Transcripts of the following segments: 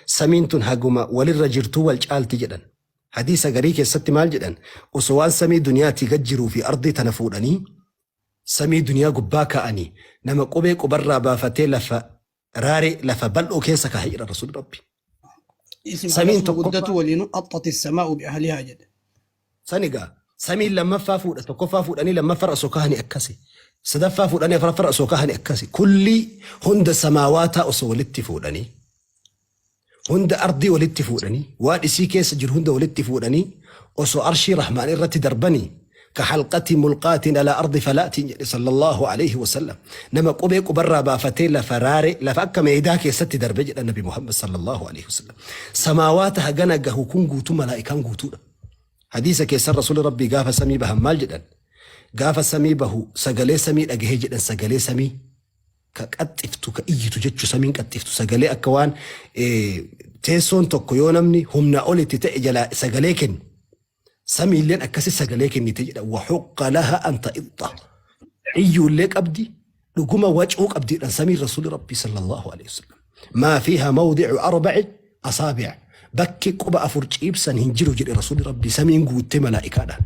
Samiin tun haguma walirra jirtuu wal caalti jedhan. Hadiisa garii keessatti maal jedhan? Osoo waan samii duniyaatii gad jiruu fi ardii tana fuudhanii samii duniyaa gubbaa kaa'anii nama qubee qubarraa baafatee lafa raaree lafa bal'oo keessa kaahe jedhan Rasuulli Rabbi. Isin Samiin hagasuma tokkoffaa guddatu waliinuu axxati samaa'u bi ahlihaa jedhe. San egaa samiin lammaffaa fuudha tokkoffaa fuudhanii lammaffarra osoo kaahanii akkasi. Sadaffaa fuudhanii afuraffarra osoo kaahanii akkasi. Kullii hunda samaawaataa osoo walitti fuudhanii hunda ardii walitti fuudhanii waan isii keessa jiru hunda walitti fuudhanii osoo arshii rahmaan irratti darbanii ka halqatii mulqaatiin alaa ardi falaatiin jedhe sallallahu alaihi wasallam nama qubee qubarraa baafatee lafa raare lafa akka meedaa keessatti darbe jedha nabi Muhammad sallallahu alaihi wasallam. Samaawaata hagana gahu kun guutuu malaa'ikaan guutuudha. Hadiisa keessan rasuulli rabbii gaafa samii bahan maal jedhan? Gaafa samii bahu sagalee samii dhagahee jedhan sagalee samii ka qaxxiftu ka iyyitu jechu samiin qaxxiftu sagalee akka waan teessoon tokko yoo namni humnaa olitti ta'e jalaa sagalee kennu samiilleen akkasi sagalee kennite jedha wa huqqa laha an ta'ixxa iyyuullee qabdi dhuguma wacuu qabdiidhan samiin rasuuli rabbii sallallahu alaihi wasallam maa fiiha mawdicu arbaci asaabic bakki quba afur ciibsan hin jiru jedhe rasuuli rabbii samiin guutte malaa'ikaadhaan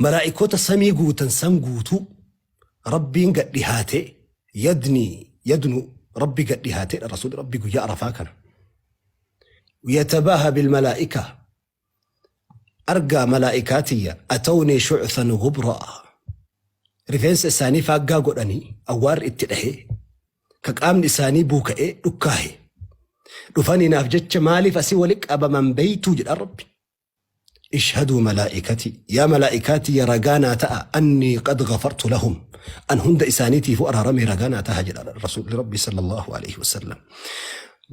malaa'ikota samii guutan san guutuu Rabbiin gad dhihaatee yadni yadnu Rabbi gad dhihaateedha rasuulli Rabbi guyyaa Arafaa kana. Yatabaaha bilmalaa'ika argaa malaa'ikaa tiyya atawni shu'than gubraa rifeensa isaanii faaggaa godhanii awwaarri itti dhahee ka qaamni isaanii buuka'ee dhukkaahe dhufanii naaf jecha maaliif asii wali qabaman beeytuu jedha Rabbi. Ishhaduu malaa'ikatii, yaa malaa'ikaa tiyya ragaa naa ta'a, annii qad ghafartu lahum, an hunda isaaniitiifuu araaramee ragaa naa taha jedha Rasuulli Rabbii sallallahu alaihi wasallam.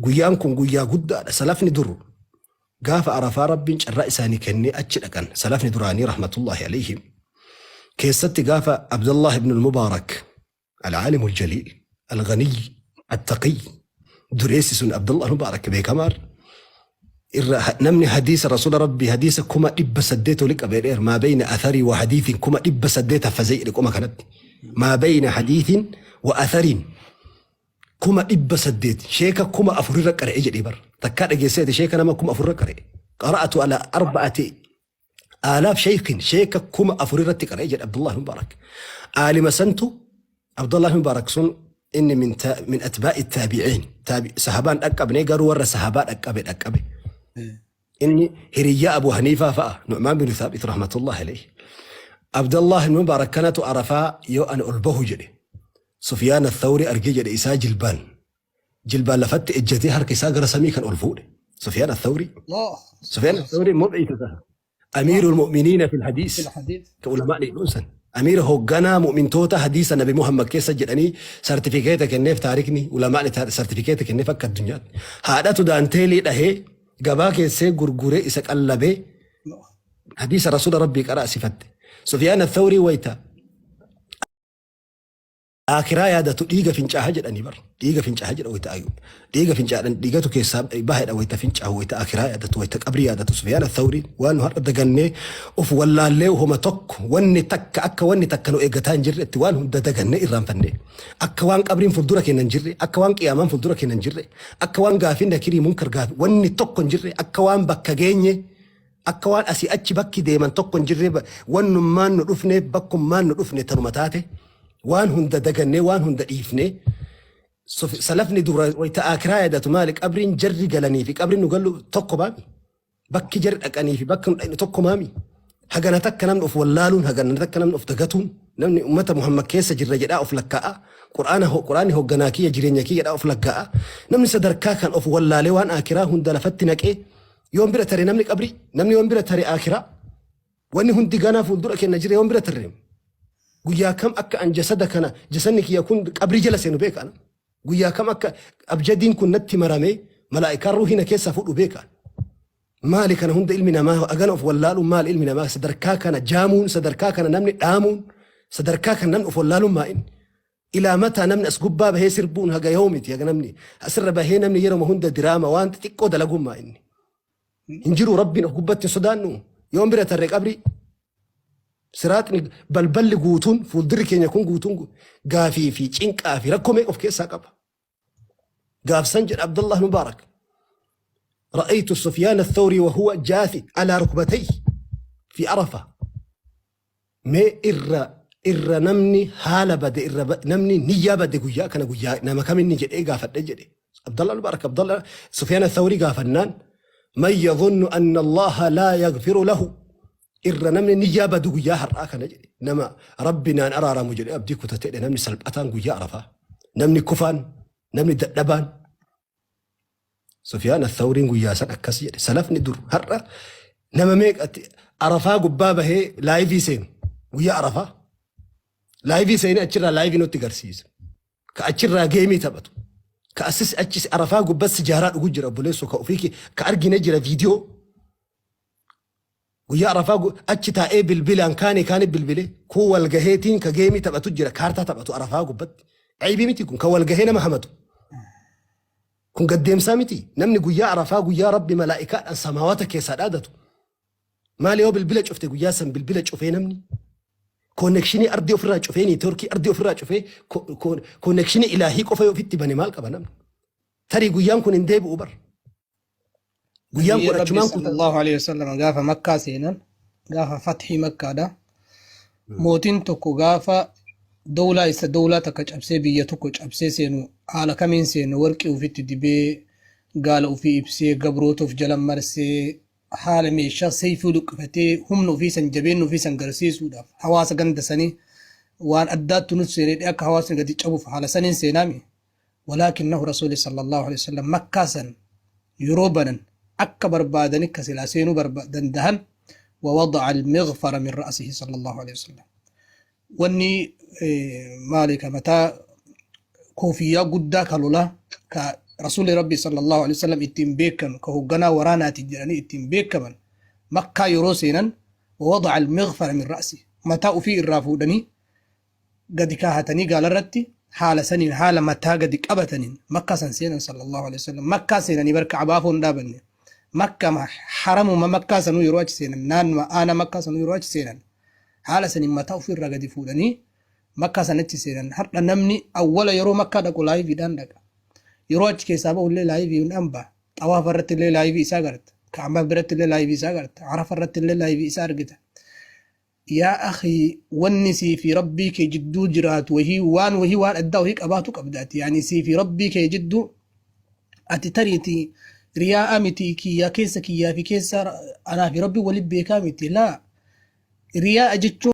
Guyyaan kun guyyaa guddaadha. Salafni dur gaafa Arafaa Rabbiin carraa isaanii kennee achi dhaqan. Salafni duraanii rahmatullahi alaihim keessatti gaafa Abdullah ibn al-Mubaarak Al-Aalimul Jaliil, Al-Ghaniy, At-Taqiy, dureessi sun Abdullah Mubaarak beekamaan irra namni hadiisa Rasuula Rabbii hadiisa 800,000 oli qabee dheer maa bayna atharii wa hadiithin 800,000 haffazee jedhe qoma kanatti maa bayna hadiithin wa athariin 800,000 sheeka 4,000 irra qara'e jedhee bar takkaa dhageesseeti sheeka nama 4,000 irra qara'e qara'atu ala arba'ati aalaaf sheekin sheeka 4,000 irratti qara'e jedhe Abdullah Mubaarak. Aalima santu Abdullah Mubaarak sun inni min, ta, min atbaa'i taabi'iin taabi, sahabaan dhaqqabne garuu warra sahabaa dhaqqabe dhaqqabe. Inni hiriyyaa Abu Haniifaa fa'a Nu'maan bin Thaabit rahmatullahi alayhi. Abdullah Mubaarak kanatu Arafaa yoo ani ol bahu jedhe Sufyaan Athawri argee jedhe isaa jilbaan jilbaan lafatti ejjatee harka isaa gara samii kan ol fuudhe. Sufyaan Athawri. Allah. Sufyaan Athawri mubciisa taha. Amiirul mu'miniina fil hadiis. Fil hadiis. Ka ulamaan jedhuun Amiira hoogganaa mu'mintoota hadiisa Nabi Muhammad keessa jedhanii sartifikeeta kenneef taarikni ulamaan sartifikeeta kenneef akka addunyaatti. Haadhatu daanteelii dhahee gabaa keessee gurguree isa qallabee hadiisa rasuula rabbii qaraa sifatte. Sufyaan Athawrii wayita Aakiraa yaadatu dhiiga fincaaha jedhanii bar. Dhiiga fincaaha jedha wayita ayu. Dhiiga fincaadhan dhiigatu keessaa bahedha wayita fincaahu wayita aakiraa yaadatu wayita qabrii yaadatu Sufyaan Athawriin waan nu har'a dagannee of wallaallee homa tokko wanni takka akka wanni takka nu eeggataa hin jirretti waan hunda dagannee irraanfannee akka waan qabriin fuuldura keenya hin jirre akka waan qiyaamaan fuuldura keenya hin jirre akka waan gaafiin nakirii munkar gaafi wanni tokko hin jirre akka waan bakka geenye Akka waan asii achi bakki deeman tokko hin jirre wannummaan nu dhufneef bakkummaan nu dhufne tanuma taate waan hunda dagannee waan hunda dhiifnee salafni dura wayita aakiraa yaadatu maali qabriin jarri galanii fi qabriin nu gallu tokko maami bakki jarri dhaqanii fi bakki nu dhaqne tokko maami hagana takka namni of wallaaluun hagana takka namni of dagatuun namni ummata Muhammad keessa jirra jedhaa of lakkaa'a quraana quraanni hogganaa kiyya jireenya kiyya jedhaa of lakkaa'a namni sadarkaa kan of wallaalee waan aakiraa hunda lafatti naqee Yoon bira tare namni qabrii, namni yoon bira tare aakiraa, wanni hundi ganaa fuuldura kenna jira yoon bira tarre. Guyyaa kam akka an jasada kana jasanni kiyya kun qabrii jala seenu beeka ana. Guyyaa kam akka abjadiin kun natti maramee malaa'ikaan ruuhii na keessaa fuudhu beeka. Maali kana hunda ilmi namaa agana of wallaaluun maali ilmi namaa sadarkaa kana jaamuun sadarkaa kana namni dhaamuun sadarkaa kana namni of wallaaluun maa inni. Ilaa mataa namni as gubbaa bahee sirbuun haga yoomiti haga namni asirra bahee namni yeroma hunda diraama waan xixiqqoo dalaguun maa inni. Hin jiru rabbiin of gubbatti hin sodaannu yoon bira tarre qabrii siraaxni balballi guutuun fuuldurri keenya kun guutuun gaafii fi cinqaa fi rakkoo meeqa of keessaa qaba. Gaafsan jedha Abdullah Mubaarak. رأيت سفيان الثوري وهو جاثي على ركبتيه في عرفة. Mee irra irra namni haala bade irra namni niyyaa bade guyyaa kana guyyaa nama kaminni jedhee gaafadhe jedhe. Abdallah Mubarak Abdallah Sufyaan Thawrii gaafannaan man yadhunnu anna Allaha laa yaghfiru lahu irra namni niyyaa badu guyyaa har'aa kana jedhe nama rabbi naan araaramu jedhe abdii kutatedhe namni salphataan guyyaa arafaa namni kufaan namni dadhabaan Sufyaan Thawriin guyyaa san akkas jedhe salafni dur har'a nama meeqatti arafaa gubbaa bahee live seenu guyyaa arafaa live seenee achirraa live nutti garsiisa ka achirraa game taphatu ka asis achis arafaa gubbaa sijaaraa dhugu jira obboleessoo ka ofii ka argine jira viidiyoo guyyaa arafaa achi taa'ee bilbilaan kaane kaane bilbile kun walgaheetiin ka game taphatu jira kaartaa taphatu arafaa gubbatti aybii miti kun ka walgahee nama hamatu kun gaddeemsaa miti namni guyyaa arafaa guyyaa rabbi malaa'ikaadhaan samaawata keessaa dhaadatu maali yoo bilbila cufte guyyaa san bilbila cufee namni connection ardii ofirraa cufee network ardii ofirraa cufee connection ilaahii qofa yoo ofitti bane maal qaba namni tarii guyyaan kun hin deebi'u bar guyyaan Nabiyyi kun Rabbi achumaan kun sallallahu alaihi wasallam gaafa Makkaa seenan, gaafa fathii Makkaadha. Mootiin tokko gaafa dowlaa isa dowlaa takka cabsee biyya tokko cabsee seenu haala kamiin seenu warqii ofitti dibee gaala ofii ibsee gabroota of jala marsee haala meeshaa seeyfii luqqifatee humna ofii san jabeenya ofii san garsiisuudhaaf hawaasa ganda sanii waan addaatti nus seenee akka hawaasni gadi cabuuf haala saniin seenaami. ولكنه رسول صلى الله عليه وسلم Makkaa san yeroo banan akka barbaadani ka silaa seenuu dandahan ووضع المغفر من رأسه صلى الله عليه وسلم wanni maali ka mataa koofiyyaa guddaa ka lolaa ka rasuulli rabbi صلى الله عليه وسلم ittiin beekamu ka hoogganaa waraanaati jedhanii ittiin beekaman makkaa yeroo seenan ووضع المغفر من رأسه mataa ufii irraa fuudhanii gadi kaahatanii gaalarratti haala saniin haala mataa gadi qabataniin makkaa san seenan صلى الله عليه وسلم. Makkaa seenanii bar ka'abaafoo hin dhaabanne makka haramuma makkaa sanuu yeroo achi seenan naannuma aana makkaa sanuu yeroo achi seenan haala saniin mataa ofirraa gadi fuudhanii makkaa sanatti seenan. Har'a namni awwala yeroo makkaa dhaqu liveiidhaan dhaqa, yeroo achi keessaa ba'u illee liveiidhaan ba'a, xawaafa irratti illee live isaa garta, ka'abaa biratti illee live isaa garta, arafa irratti illee live isaa argita. Yaa akhi, wanni sii fi rabbii kee jidduu jiraatu wahii waan wahii waan addaa wahii qabaatu qabdaati. Yani sii fi rabbii kee jidduu ati tariiti riyaa'a miti kiyyaa keessa kiyyaa fi keessa anaa fi rabbii waliin beekaa miti laa riyaa'a jechuun.